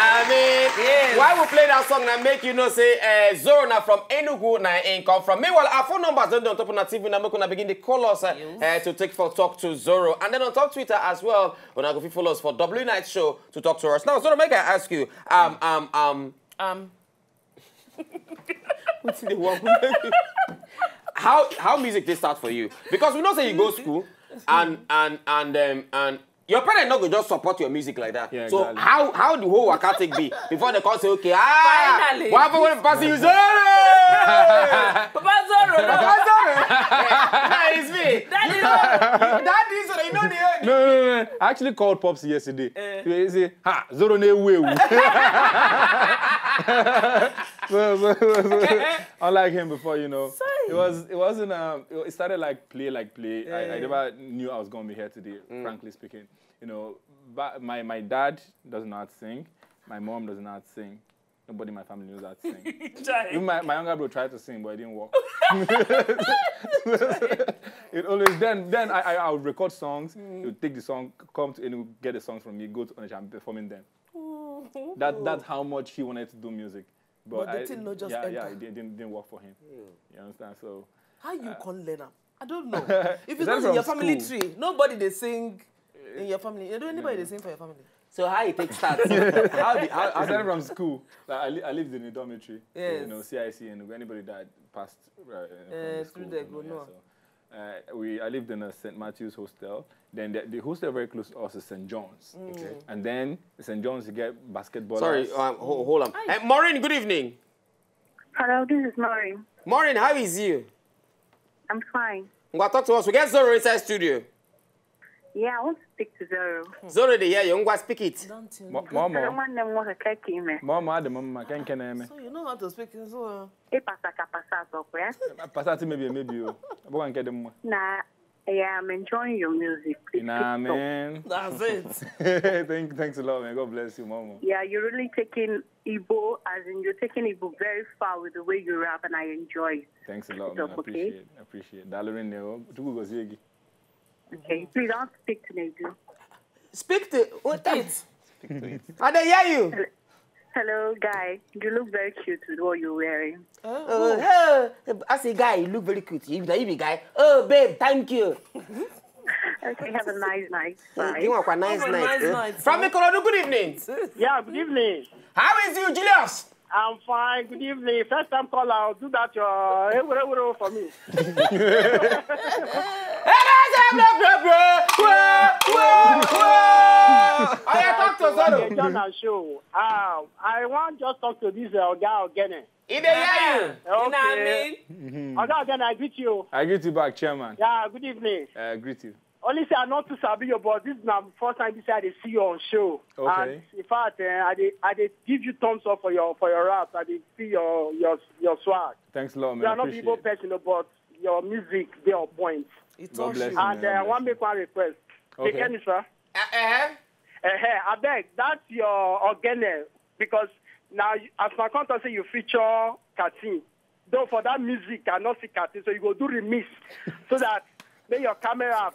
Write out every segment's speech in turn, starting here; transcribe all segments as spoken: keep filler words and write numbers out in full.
I mean, yes. Why we play that song now make you know say uh, Zoro now from Enugu now in come from. Meanwhile, our phone numbers don't don't open our T V now make una begin to call us uh, uh, to take for talk to Zoro and then on top Twitter as well. Una go fit follow us for W Night Show to talk to us. Now, Zoro, make I ask you, um, um, um, um, Wetin dey work? How how music dey start for you? Because we know say you go school and and and um, and your parents no go just support your music like that. Yeah, so exactly. how how the whole waka take be before they come say okay ah Finally. Why for when pass you Zoro? Papa Zoro, no. Papa Zoro. Nah, it's me. Daddy Zoro. Daddy Zoro, you know the No, no, no, no. I actually called Pops yesterday. Eh. He say, ha, Zoro ne wewu. So, so, so, so, unlike him before, you know, it was it wasn't um it started like play like play. I, I never knew I was gonna be here today, frankly speaking. You know, but my my dad doesn't know how to sing. My mom doesn't know how to sing. Nobody in my family knows how to sing. Even my, my younger bro tried to sing, but it didn't work. It always then then I, I I would record songs. He would take the song, come to and get the songs from me, go to Onitsha and performing them. That that's how much he wanted to do music. But, But the I, thing no just yeah, yeah, enter. It didn't, didn't work for him. You understand? So How you can learn am? I don't know. If it's Is that not in from your family school? Tree, nobody they sing in your family. You know anybody they sing for your family? So how it take start? How the how, how Aside from school, like, I, li- I lived in a dormitory. Yes. You know, C I C and anybody that passed uh, from Uh, the through school, there you go know, yeah, know. So, uh, we I lived in a Saint Matthew's hostel. Then the, the hostel very close to us is Saint John's. Okay. And then Saint John's you get basketball. Sorry, um, hold, hold on. Hey, Maureen, good evening. Hello, this is Maureen. Maureen, how is you? I'm fine. Ngwa, talk to us. We get Zoro inside studio. Yeah, I want to speak to Zoro. Zoro dey hear you. Ngwa, speak it. Mo- Hello, Momo, nwanne m nwoke, ka eke ime. Momo, adị m mma, ke nke na-eme. So you know how to speak in Zoro. Ị pasa ka pasa atọ kwa ya? Pasati maybe, maybe you. Ọ bụkwa nke dị mma. Na, yeah, I'm enjoying your music. Please Nah, keep it up. Man. That's it. Thank, thanks a lot, man. God bless you, Momo. Yeah, you're really taking Igbo, as in you're taking Igbo very far with the way you rap, and I enjoy it. Thanks a lot, Keep it man. Up, I okay? Appreciate it. I appreciate it. Daalụ rinne o. Chukwu gozie gị. Okay, please don't speak to Nedu. Speak to what? It. I dey hear you. Hello, guy. You look very cute with what you're wearing. Oh, hey, I say, guy, you look very cute. You, you be guy. Oh, babe, thank you. Okay, have a nice night. Bye. You want a nice Have a night. Nice Eh? Night, From sir. Ikorodu, good evening. Yeah, good evening. How is you, Julius? I'm fine. Good evening. First time caller. I'll do that. Your hey, wait, wait, wait for me. Hey, guys, hey, bro, bro, bro. Whoa, whoa, whoa. Oh, yeah, talk to Zoro. John and show. Um, I want just talk to this uh, guy again. He dey hear you. You know what I Okay. mean? Oga again, I greet you. I greet you back, chairman. Yeah, good evening. I greet you. Only say I not too sabi you, but this is my first time this I dey see you on show. Okay. And in fact, eh, I dey I dey give you thumbs up for your for your raps. I dey see your your your swag. Thanks a lot, man. You are not Appreciate Igbo it. person, oh, but your music dey on point. It God touch bless you. you, And man. uh, I God want bless make you. one request. Okay. Take care, sir. Uh-huh. Uh, I beg that your ogene because now you- as my contact say you feature Katin. Though for that music, I not see Katin, so you go do remix so that make your camera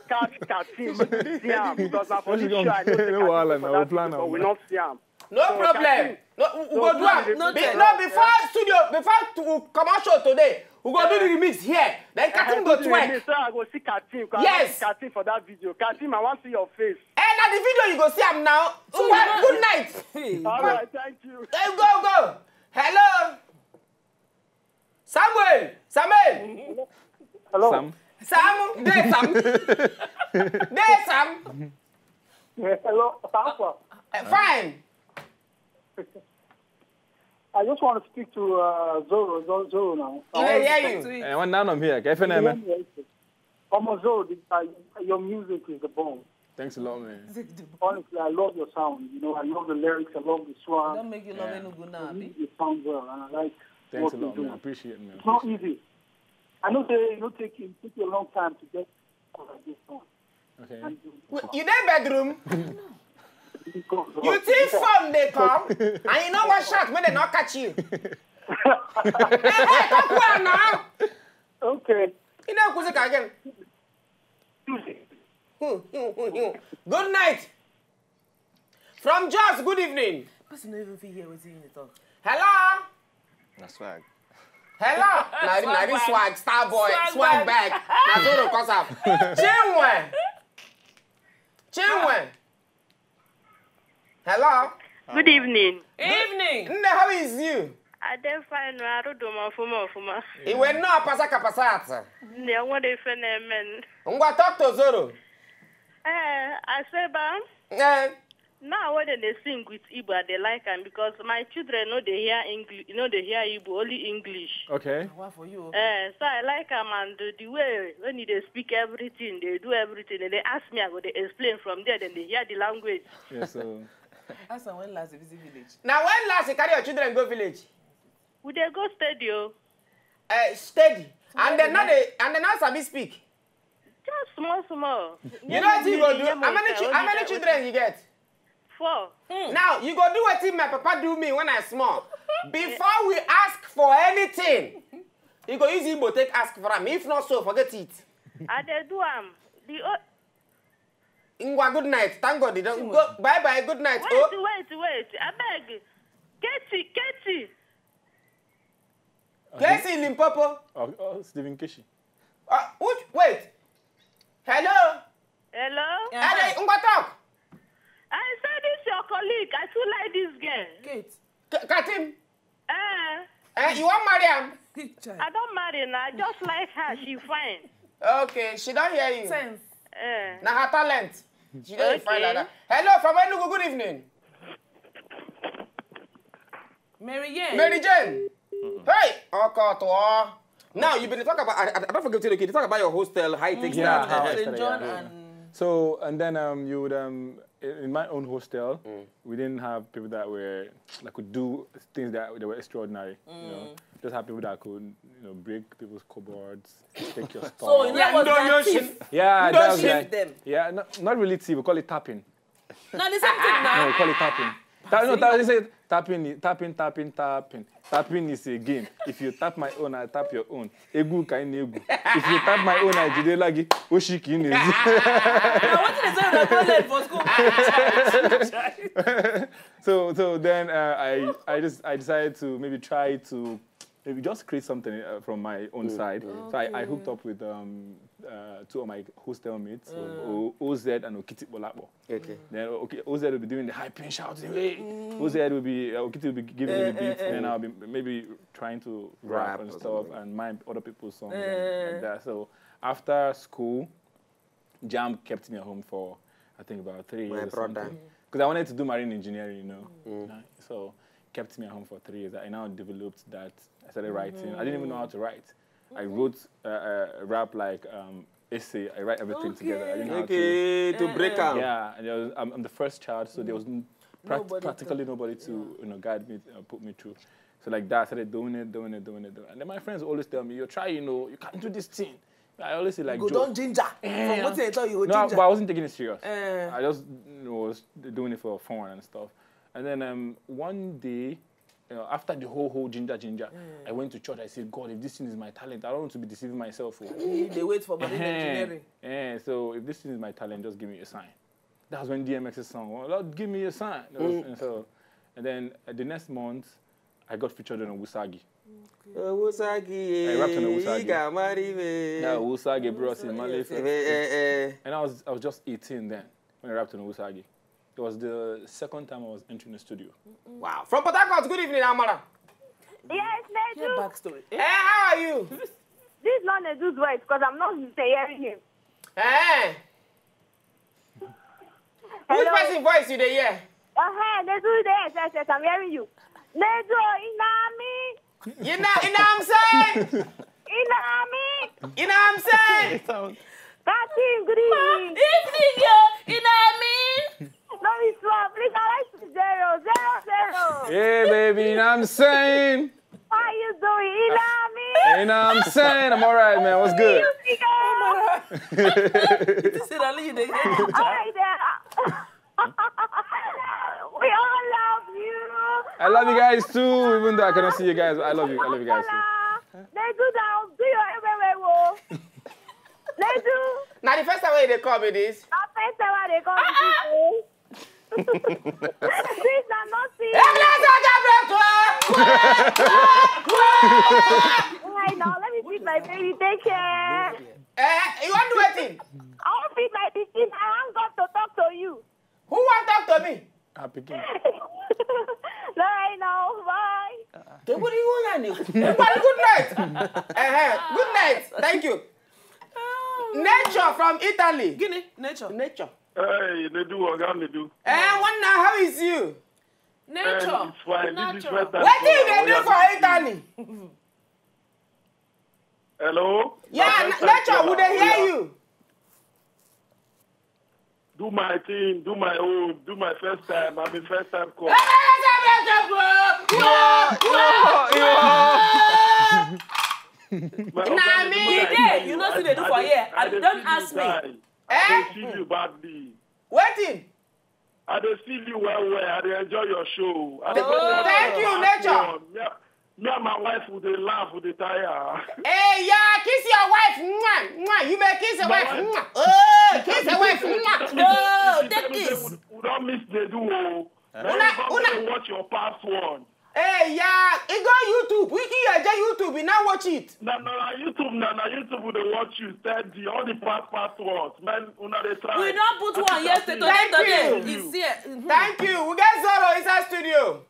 catch Katin. See am because na for What you this show gonna I know say no Katin wahala dey for now, we that plan video, but am. we not see am. No So, problem. Katin, No, we, we so go do do am. the No, Be- remix. no, before studio, before to, we come out show today, we go do the remix here. Then Katin Eh, go do the twerk. remix, so I go see Katin. 'Cause I Yes. not see Katin for that video. Katin, I want see your face. Eh, na the video you go see am now. So Ngwa, you know- good night. All right, thank you. Hey, go, go. Hello. Samuel. Samuel. Hello. Sam. Sam. There, Sam. There, Sam. Yeah, hello, Papa. Uh, fine. I just want to speak to uh, Zoro, Zoro, Zoro now. He dey hear you. Eh, one down here. K F N M. Almost Zoro, the, uh, your music is the bomb. Thanks a lot, man. Honestly, I love your sound. You know, I love the lyrics, I love the swag. Don't make you love Yeah. Enugu now, You, abi? you sound well, and I like Thanks what a you lot, do. man. I appreciate it, man. It's not Appreciate it. easy. I know they you know take it took you a long time to get like this one. Okay. And you Wait, you dey bedroom? You think phone dey come? And you know what shot when they not catch you? Hey, hey, talk well now. Okay. You know, Kuzika again. Good night. From Jos, good evening. Person no even fit hear wetin you dey talk. Hello? Na swag. Hello? Na, na this swag, star boy, swag, swag bag. Bag. Na Zoro cause am. Chinwe. Chinwe. Hello? Good evening. Evening. Nne, how is you? I dey fine, I do my fuma fuma. Iwe no apasa kapasat. Nne, what if an amen? Ngwa, talk to Zoro. Eh, I say, ba? Eh. Now when they sing with Igbo, I dey like am because my children no dey hear English, no dey hear Igbo, only English. Okay. What for you? Eh, so I like am and the, the way when he dey speak everything, they do everything, and they ask me, I go dey explain from there, then they hear the language. Yeah, so Ask am when last you visit village. Now when last you carry your children go village? We dey go study o. Uh, study. And then now they and then now sabi speak. Just small, small. You know what you go do? How many, chi- how many children you get? Four. Now you go do wetin my papa do me when I small. Before we ask for anything, you go use Igbo take ask for am. If not so, forget it. I dey do am. The o- Ngwa, good night. Thank God. You don't go. Bye bye. Good night. Wait, oh, wait, wait. I beg. Katie, Katie. Casey in Limpopo. Oh, oh, Stephen Keshi. Uh, which, wait. Hello? Hello? Hello, Ngwa talk. I said this your colleague. I too like this girl. Kate. K- Katim. Eh. Eh, you want marry am? I don't marry now. I just like her. She fine. Okay, she don't hear you. Sense. Eh. Now her talent. She don't find like that. Hello, from Enugu. Good evening. Mary Jane. Mary Jane. Hey, okay, to all. Now you've been talk about. I, I don't forget to talk about your hostel, high tech. Yeah, stuff. How I Saint started, John yeah. And so and then um you would um in my own hostel we didn't have people that were that could do things that, that were extraordinary. You know, just have people that could you know break people's cupboards, take your stuff. So in other words, they're thief. Yeah, that's like them. Yeah, not, not really thief. We call it tapping. Now the same thing now. No, we call it tapping. Tap, no, tap, they say tapping, tapping, tapping, tapping. Tapping is a game. If you tap my own, I tap your own. Egu ka ị na-egwu. If you tap my own, I jide lagi. Oshi ka ị na-ezu. Now what is the that go learn for school? So so then uh, I I just I decided to maybe try to maybe just create something uh, from my own side. So I, I hooked up with um, uh, two of my hostel mates, O- Oz and Okiti Bolapo. Okay. Then okay, Oz will be doing the hyping, shouting, hey! Oz will be, uh, Okiti will be giving me the beats, and then I'll be maybe trying to rap, rap and stuff and mime other people's songs and like that. So after school, Jam kept me at home for, I think, about three years. My brother. Because I wanted to do marine engineering, you know. So kept me at home for three years. I now developed that. I started writing. I didn't even know how to write. I wrote uh, uh, rap like um, essay. I write everything together. I didn't know how to. Okay, to break out. Yeah, and there was, I'm, I'm the first child, so there was n- pract- Nobody to- practically nobody to you know guide me, uh, put me through. So like that, I started doing it, doing it, doing it, doing it. And then my friends always tell me, "You're trying, you know, you can't do this thing." I always say like, You go joke. Don ginger. Yeah. From what they tell you, you go No, ginger. But I wasn't taking it serious. Eh. I just you know, was doing it for fun and stuff. And then um, one day, you know, after the whole whole ginger ginger, I went to church. I said, "God, if this thing is my talent, I don't want to be deceiving myself." Oh. They wait for marine engineering. Yeah. So if this thing is my talent, just give me a sign. That's when D M X's song, "Oh, Lord, give me a sign." That was- and so, and then uh, the next month, I got featured on Owusagi. Owusagi, I rapped on Owusagi. Ị ga-amara ibe. Yeah, Owusagi, bro, Owusagi, Malefe. Eh, eh, eh. And I was I was just eighteen then when I rapped on Owusagi. It was the second time I was entering the studio. Wow. From Port Harcourt, good evening, Amara. Yes, Nedu. Your backstory. Eh, how are you? This is not Nedu's voice because I'm not used to hearing him. Eh. Which person voice you dey hear? Uh-huh, Nedu, yes, yes, yes, I'm hearing you. Nedu, Inami. You know, you know what I'm saying? Inami. You know what I'm saying? Katim, good evening. Evening, yo. Inami. No, it's wrong. Please, I like to zero, zero, zero. Yeah, baby, you know what I'm saying? How you doing? Inami. You know what I'm saying? I'm all right, man. What's good? You, This is all you dey get. All right, there. We all love you. I love you guys too, even though I cannot see you guys. I love you. I love you guys too. They do that. Do your everywhere. They do. Now the first time when they call me this. The first time when they call me this. Please, I'm not seeing. Right now, let me feed my baby. Take care. Eh, you want to do a thing? I want to feed my pikin. I want God to talk to you. Who want talk to me? Happy game. All right now, bye. They would you want you? Good night. Uh-huh. Good night. Thank you. Nature from Italy. Guinea, nature. Nature. Hey, they do what they do. Eh, one now, how is you? Nature. Eh, it's fine. This is natural. First time. What do they do for Italy? Hello? Yeah, nature, would they hear you? Do my thing, do my own, do my first time. I'm a first time call. Nah, me. You know, see they do for here. Don't ask me. Eh? I see you badly. Waiting. I dey see you well well. I dey enjoy your show. I dey Thank you, nature. Me and my wife, we dey laugh, we dey tire. Hey, yeah, kiss your wife. Mwah, mwah. You may kiss your wife. Mwah. Oh, kiss your wife. Mwah. No, take this. We don't miss the duo. Una, una watch your past one. Hey, yeah, it go YouTube. We can hear YouTube. We now watch it. Na na YouTube, na na YouTube. We dey watch you steady. All the past past ones, man. Una dey try. We don't put one yesterday. Today, today. It's here. Thank you. We get Zoro inside studio.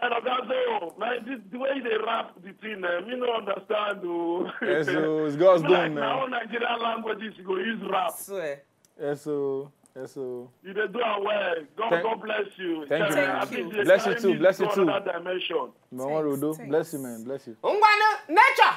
Man, Oga Zoro, man, this the way they rap the thing, eh, me no understand o. Yes, so it's God's doing, man. Now Nigerian languages you go use rap. Swear. Yes, so, yes, so. You dey do am well. God, God bless you. Thank you, man. Bless you too, bless you too. Another dimension. Mama Rodo, bless you, man. Bless you. Ngwanu, nature.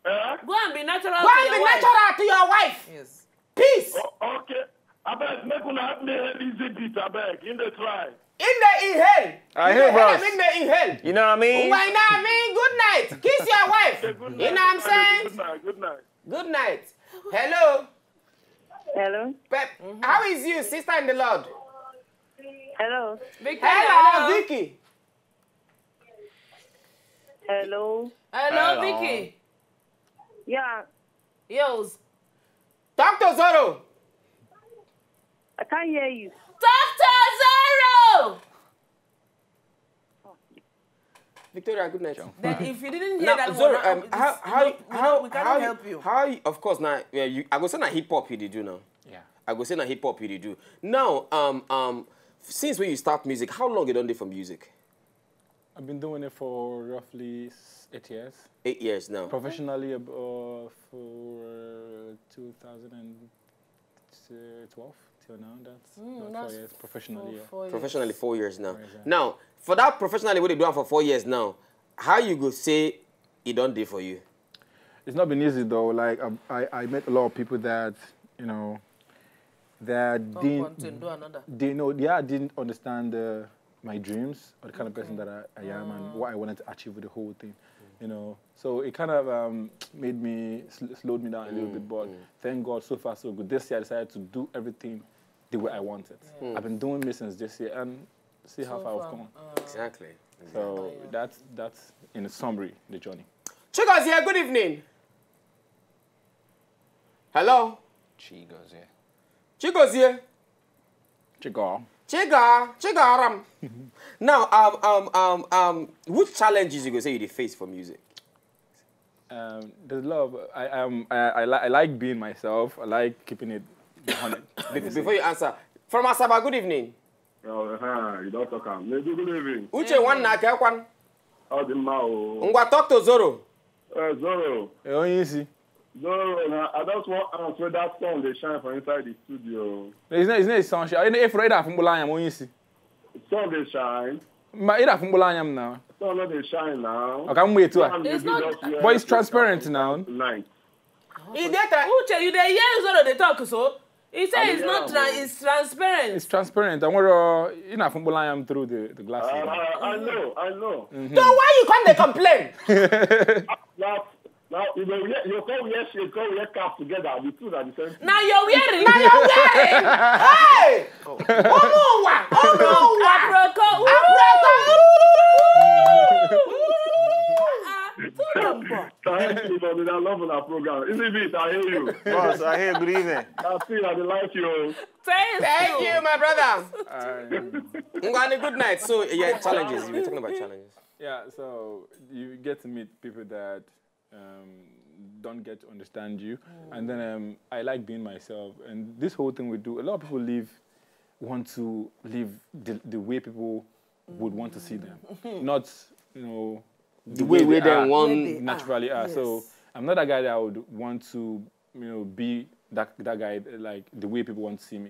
Eh? Go and be natural. Go and be natural to your wife. Yes. Peace. Oh, okay. Abeg, make una help me easy beat, abeg. In the try. In the inhale. I hear, bros. In the inhale. You know what I mean? Why not? I mean, good night. Kiss your wife. You know what I'm saying? Good night. Good night. Good night. Hello. Hello. Pep, how is you, sister in the Lord? Hello. Hello, Vicky. Hello. Hello, Vicky. Yeah. Yos. Talk to Zoro. I can't hear you. Talk to Zoro. Victoria, good night. Then if you didn't hear that one, um, how, how, how, we cannot help you. How, of course, now, yeah, you, I go say na hip hop you dey do now. Yeah. I go say na hip hop you dey do. Now, um, um, since when you start music, how long you don dey for music? I've been doing it for roughly eight years. Eight years now. Professionally, uh, for two thousand and twelve till now. That's mm, about that's four years professionally. Four, yeah. Four years. Professionally, four years now. Four years, yeah. Now, for that professionally, what they do for four years now, how you go say it don't do for you? It's not been easy though. Like I, I, I met a lot of people that you know that didn't, they know, yeah, didn't understand the, my dreams or the kind of person that I, I am and what I wanted to achieve with the whole thing. You know, so it kind of um, made me sl- slowed me down a little bit. But thank God, so far so good. This year I decided to do everything the way I want it. I've been doing this since this year and see how far we've come. Exactly. So that's that's in summary the journey. Chigozie, good evening. Hello. Chigozie. Chigozie. Chigo. Chiga, Chigaram. Now, um, um, um, um, which challenges you go say you dey face for music? Um, there's a lot of I um I I, li- I like being myself. I like keeping it one hundred. Be- Before you answer, from Asaba, good evening. Oh, uh-huh. You don't talk am. Maybe good evening. Uche one na kekwan. Ọ dị mma o. Ngwa, talk to Zoro. Uh, Zoro. Eh, onye isi. Zoro, na, I just want to ask whether sun dey shine for inside the studio. It's not, it's not sunshine. If you read that from Bolanya, onye isi. Sun dey shine. Ma, ị na-afụ mkpụrụ anya m na. Sun no dey shine now. Ọ ka mma etu a. It's not, but it's transparent now. Night. Uche, you dey hear Zoro dey talk so? He say it's not tra- it's transparent. It's transparent. I want to, you know, from Bolayam through the, the glasses. Uh, I know, I know. Mm-hmm. So why you come dey complain? Now, now you know, you come here, you come here, cap together. The two are the same. Now you're wearing. Now you're wearing. Hey! Omo wa, omo wa. Aproko. Aproko. Thank you, I love our program. Isn't it? I hear you. Boss, I hear good evening. I see how they like you. Thank Thank you. you, my brother. Uh, Ngwani, good night. So, yeah, challenges. You were talking about challenges. yeah, so you get to meet people that um, don't get to understand you. And then um, I like being myself. And this whole thing we do, a lot of people live, want to live the, the way people would want to see them. Not, you know, the, way- way they they are want- Where they naturally are, are. So yes. I'm not that guy that would want to, you know, be that that guy like the way people want to see me.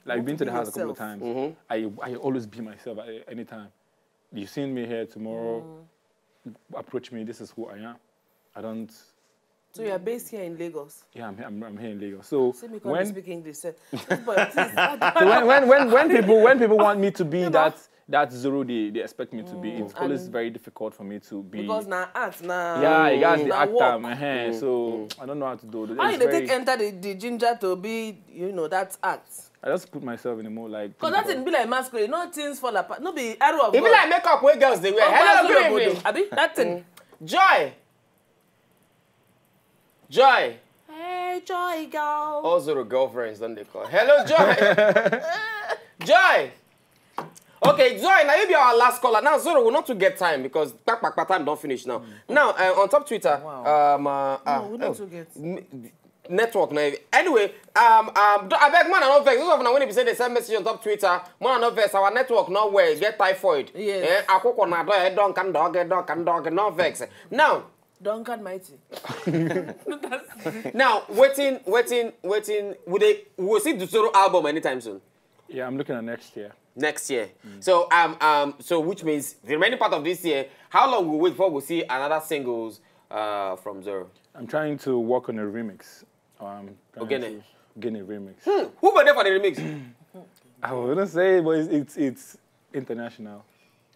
Like want been to to the be house a couple of yourself. times. I I always be myself at any time. You seen me here tomorrow. Approach me. This is who I am. I don't. So you are based here in Lagos. Yeah, I'm, I'm, I'm here in Lagos. So See me come when speak English. Sir. This boy, please. so when, when, when, when people when people want me to be that that Zoro they, they expect me to be, it's always And- very difficult for me to be. Because now art now. Yeah, you guys the na actor, work. man. So I don't know how to do it. How It's you dey very- take enter the, the ginger to be, you know, that act? I just put myself in the mood, like. Because that think thing be like masquerade. No things fall apart. No be arrow of If you God. like makeup where girls they wear. Hello, good evening. Abi that thing. Joy. Joy. Hey, joy girl. All Zoro girlfriends don't they call. Hello, Joy. Joy. Okay, Joy, now you be our last caller. Now, Zoro will not to get time because back, back, back time don't finish now. Now, uh, on top Twitter, Wow. um, uh, uh, No, we not oh, to get. m- network now. Anyway, um, um, do- I beg man, I don't vex. Those of now when they say they send message on top Twitter, man, I don't vex. Our network not well, get typhoid. Yes. Eh, akwụkwọ na-adọ ya, dọ nka ndọ gị, dọ nka ndọ gị, no vex. Now, Duncan Mighty. now, waiting, waiting, waiting. We they we will see the Zoro album anytime soon. Yeah, I'm looking at next year. Next year. So um um so which means the remaining part of this year, how long will we wait before we see another singles uh from Zoro? I'm trying to work on a remix. Um, trying Ogene. to- Ogene remix. Who go there for the remix? I wouldn't say, but it's it's, it's international.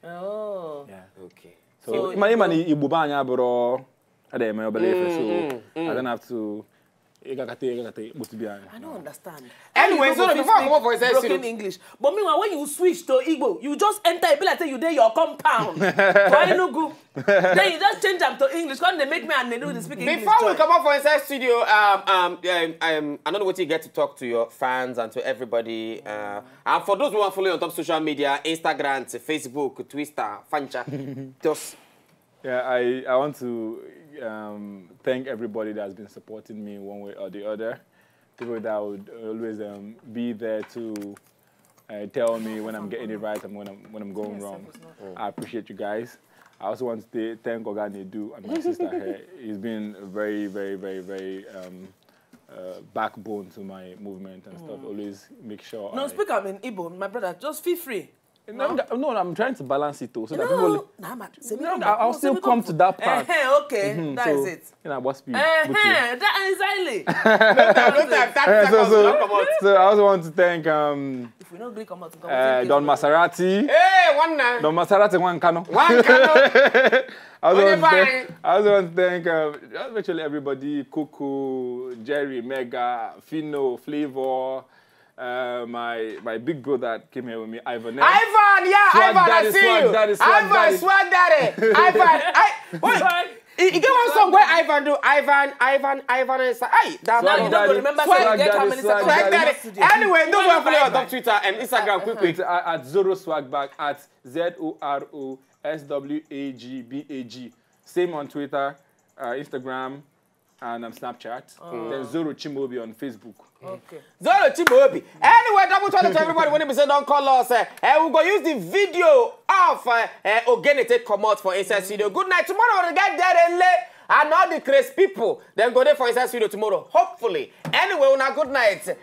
Oh. Yeah. Okay. So, So ima you ima go- ni igbo be anyị abụrụ ada eme obele ife, so I don't have to ịgakata ịgakata ikpotubi anyị. I don't understand. Anyway, How you so go before I speak come up for inside broken studio- English. But meanwhile, when you switch to Igbo, you just enter. It be like say you dey your compound for Enugu. Then you just change am to English. Come they make me and Nenu dey speak English. Before we Joy. come up for inside studio, um, um, um, um, I don't know what you get to talk to your fans and to everybody. Uh, and for those who want to follow you on top social media, Instagram, to Facebook, Twitter, Fancha, just Yeah, I, I want to um, thank everybody that's been supporting me one way or the other. People that would always um, be there to uh, tell me when I'm getting it right and when I'm when I'm going wrong. I appreciate you guys. I also want to th- thank Oga Nedu and my sister here. He's been very, very, very, very um, uh, backbone to my movement and stuff. Always make sure. No, I, speak am in Igbo, my brother. Just feel free. No, no, I'm trying to balance it though, so that people. No, nah, man. Say me No, come I'll back. I'll Say still me come to that part. Eh, eh, okay, Mhm, that so, is it. You know, what's speed? Eh, Which way? eh, that is highly. no time, thirty Yeah, so, seconds, so, don't come out. so I also want to thank um, If we no gree come out, we uh, take Don case. Maserati. Hey, one now. Don Maserati Nwankano. One candle. I also, Only want to thank, fine. I also want to thank um, just virtually everybody: Coco, Jerry, Mega, Fino, Flavor, uh, my my big brother that came here with me, Ivan. Ivan, yeah, Swag Ivan, daddy, I see swag you. daddy, swag Ivan, daddy. Swag daddy. Ivan, I, wait. Swag. You get one song where Ivan do Ivan, Ivan, Ivan, Ivan. Is, hey, that's Now Swag you don't go daddy. remember Swag say you get how daddy, many swag seconds Swag you daddy. daddy. get today. Anyway, those Fine, one follow fine, on top fine. Twitter and Instagram quick, quick. It's uh, at Zoro Swag Bag, at Z O R O S W A G B A G. Same on Twitter, uh, Instagram, and um, Snapchat. Then Zoro Chimobi on Facebook. Okay. Zoro Chimobi. Anyway, double thank to everybody when we say don't call us. Uh, and we go use the video of uh, uh, Ogene take come out for inside studio. Good night. Tomorrow we get there and late. And all the crazy people, then go there for inside studio tomorrow. Hopefully. Anyway, una good night.